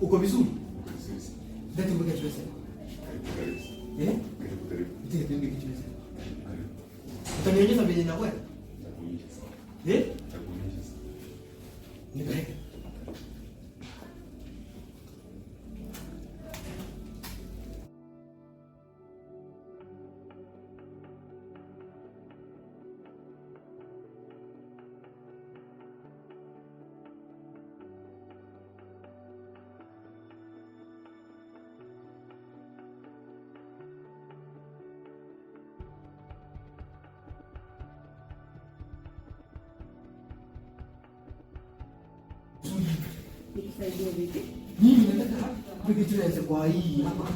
Uko vizuri? Vizuri sana. Leta mbega chwese. Karibu karibu. Eh? Karibu karibu. Ndio mbega chwese. Karibu. Utanionyesha vile nakwenda? Nitakuonyesha sana. Eh? Nitakuonyesha sana. Nipeleke. Nikusaidie vipi? Mimi nataka mbega chwese kwa hii hapa.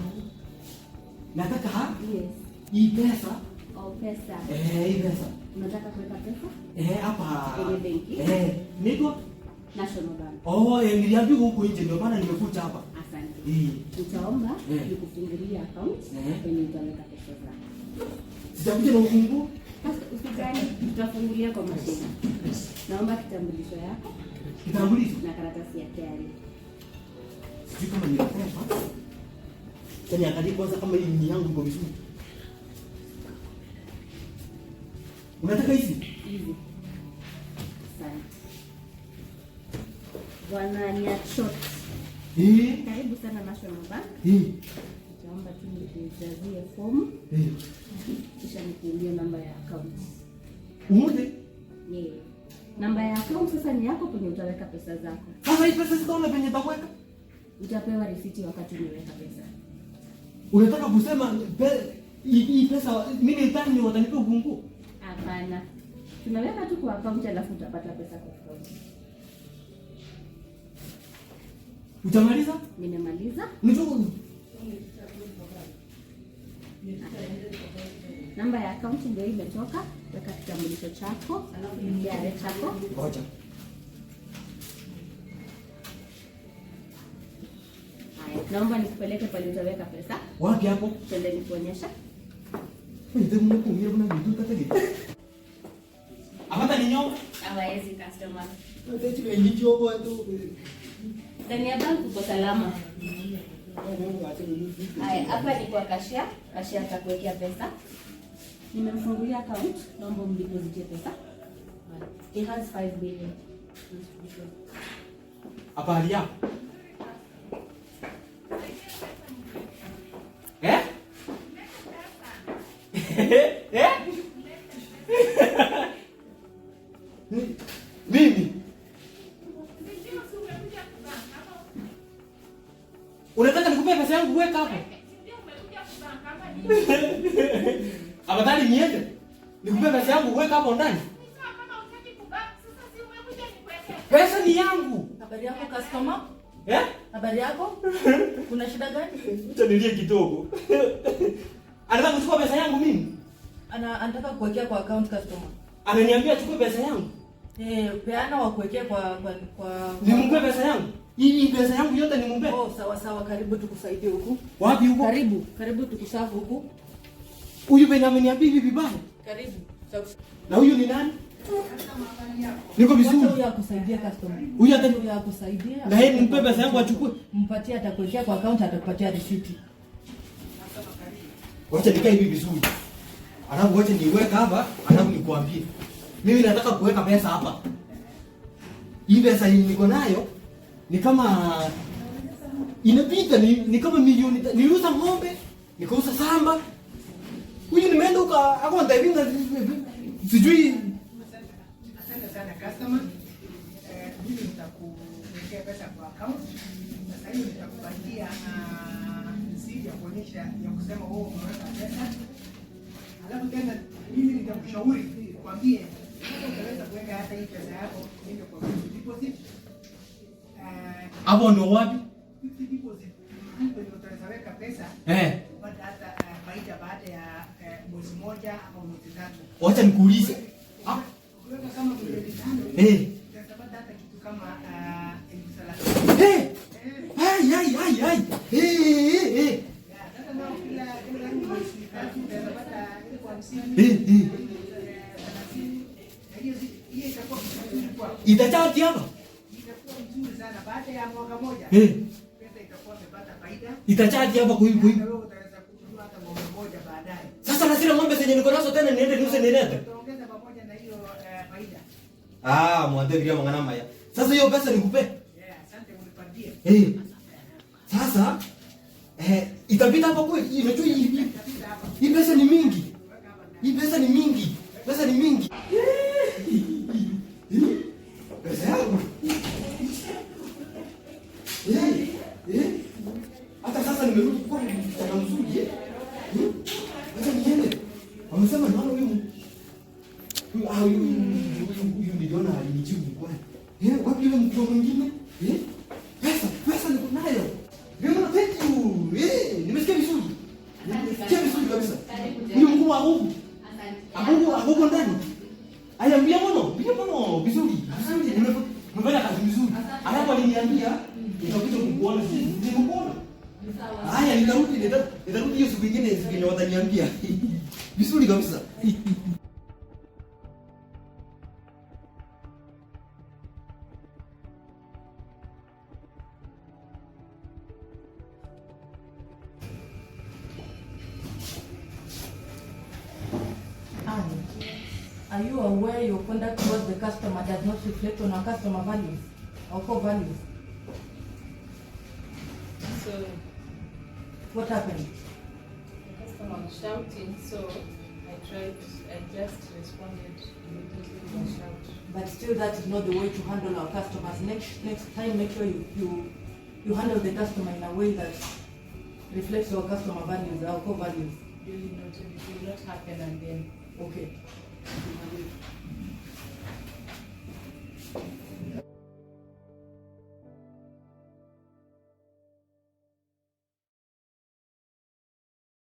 Nataka Yes. hii pesa. Oh, pesa. Eh, hii pesa. Unataka kuweka pesa? Eh, hapa. Kwenye benki? Eh, nitwa National Bank. Oh, eh, niliambiwa huku nje ndio maana nimekuja hapa. Asante. Eh. Nitaomba Eh. nikufungulie account Eh. kwenye utaweka pesa zako. Sitakuja na ufunguo. Sasa usijali, tutafungulia kwa mashine. Naomba kitambulisho yako Kitambulisho. na karatasi ya KRA. Sijui kama nilikupa. Sasa niangalie kwanza kama hii ni yangu iko vizuri. Unataka hizi? Hizi. Asante. Bwana Nyachot. Eh. Karibu sana National Bank. Eh. Nitaomba tu nikujazie fomu Eh. kisha nikuulie namba ya account. Umude. Yeah. Namba ya account sasa ni yako kwenye utaweka pesa zako. Sasa hii pesa sitaona penye takuweka. Utapewa risiti wakati umeweka pesa. Unataka kusema hii pesa mimi nitani watanipa ufunguo? Hapana. Tunaweka tu kwa account alafu utapata pesa kwa account. Utamaliza? Nimemaliza. Unajua Namba ya account ndio hii imetoka. Weka kitambulisho chako, KRA chako. Ngoja. Haya, naomba nikupeleke pale utaweka pesa. Wapi hapo? Twende nikuonyesha. Ndio Mungu mimi kuna vitu tataki. Apata ni nyonga. Hawawezi customer. Ndio ndio tu. Ndani ya bank uko salama. Haya, hapa ni kwa cashier. Cashier atakuwekea pesa. Nimemfungulia account, naomba umdepositie pesa. He has 5 million. Habari yako? Eh? Eh? Mimi? Unataka nikupe pesa yangu kuweka hapo? Afadhali niende. Nikupe pesa yangu kuweka hapo ndani. Pesa ni yangu. Habari yako customer? Eh? Habari yako? Kuna shida gani? Acha nilie kidogo. Anataka kuchukua pesa yangu mimi? Anataka kuwekea kwa account customer. Ananiambia achukue pesa yangu. Eh, peana wa kuwekea kwa Nimpe pesa yangu. Hii pesa yangu yote nimpe. Oh, sawa sawa, karibu tukusaidie huku. Wapi huko? Karibu, karibu tukusafu huku. Huyu bwana ameniambia hivi vibaya. Karibu. Na huyu ni nani? Niko vizuri. Wacha huyu akusaidie customer. Huyu ata Huyu akusaidie. Na yeye nimpe pesa yangu achukue. Mpatie, atakuwekea kwa account, atakupatia receipt. Wacha nikae hivi vizuri. Alafu wacha niweke hapa, alafu nikuambie. Mimi nataka kuweka pesa hapa. Hii pesa hii niko nayo ni kama inapita ni kama milioni. Niliuza ng'ombe, nikauza samba. Huyu nimeenda huko ako ndaivinga sijui. Asante sana customer. Mimi nitakuwekea pesa kwa account. Sasa hiyo nitakupatia receipt ya kuonyesha ya kusema wewe umeweka pesa. Alafu tena mimi nitakushauri nikwambie kama utaweza kuweka hata hii pesa yako niende kwa fixed deposit. Hapo ndio wapi? Fixed deposit ndipo utaweza weka pesa. Eh. Upate hata faida baada ya mwezi mmoja au mwezi tatu. Wacha nikuulize. Ukiweka kama milioni 5. Eh. Utapata hata kitu kama 30,000. Eh. Ai ai ai ai. Eh eh eh. Ya, sasa nao kila mwezi tatu utapata 50,000. Eh eh. 30. Na hiyo itakuwa vizuri kwako. Itachati hapa? Itakuwa vizuri sana baada ya mwaka mmoja. Eh. Pesa Itachaji hapa kwa hivi. Hata wewe utaweza kununua hata ng'ombe moja baadaye. Sasa na zile ng'ombe zenye niko nazo tena niende niuze nilete. Utaongeza pamoja na hiyo faida. Ah, mwandegria mangana maya. Sasa hiyo pesa nikupe. Yeah, asante unipatie. Eh. Sasa itapita hapa kweli? Unajua Itapita hapa. hii pesa ni mingi. Weka hapa ndani. Hii pesa ni mingi. Pesa ni mingi. Pesa yangu. Eh, eh. Hata sasa nimerudi kwa msichana mzuri eh. Acha niende. Wamesema naona huyu huyu ah huyu huyu niliona alinijibu kwa. Eh, wapi yule mtu mwingine? Eh? Pesa, pesa niko nayo. Mimi thank you. Eh, nimesikia vizuri. Nimesikia vizuri kabisa. Huyu mkuu wa huku. Asante. Agogo agogo ndani. Aya mbia mono, mbia mono vizuri. Vizuri. Nimefanya kazi vizuri. Alafu aliniambia nitakuja kukuona sisi. Nimekuona. Haya nitarudi nitarudi hiyo siku nyingine siku yenye wataniambia. Vizuri kabisa. Anne, are you aware your conduct towards the customer does not reflect on our customer values, our core values? So What happened? the customer was shouting, so I just responded immediately with a shout. But still, that is not the way to handle our customers. Next time, make sure you handle the customer in a way that reflects our customer values, our core values. Duly noted, it will not happen again. Okay.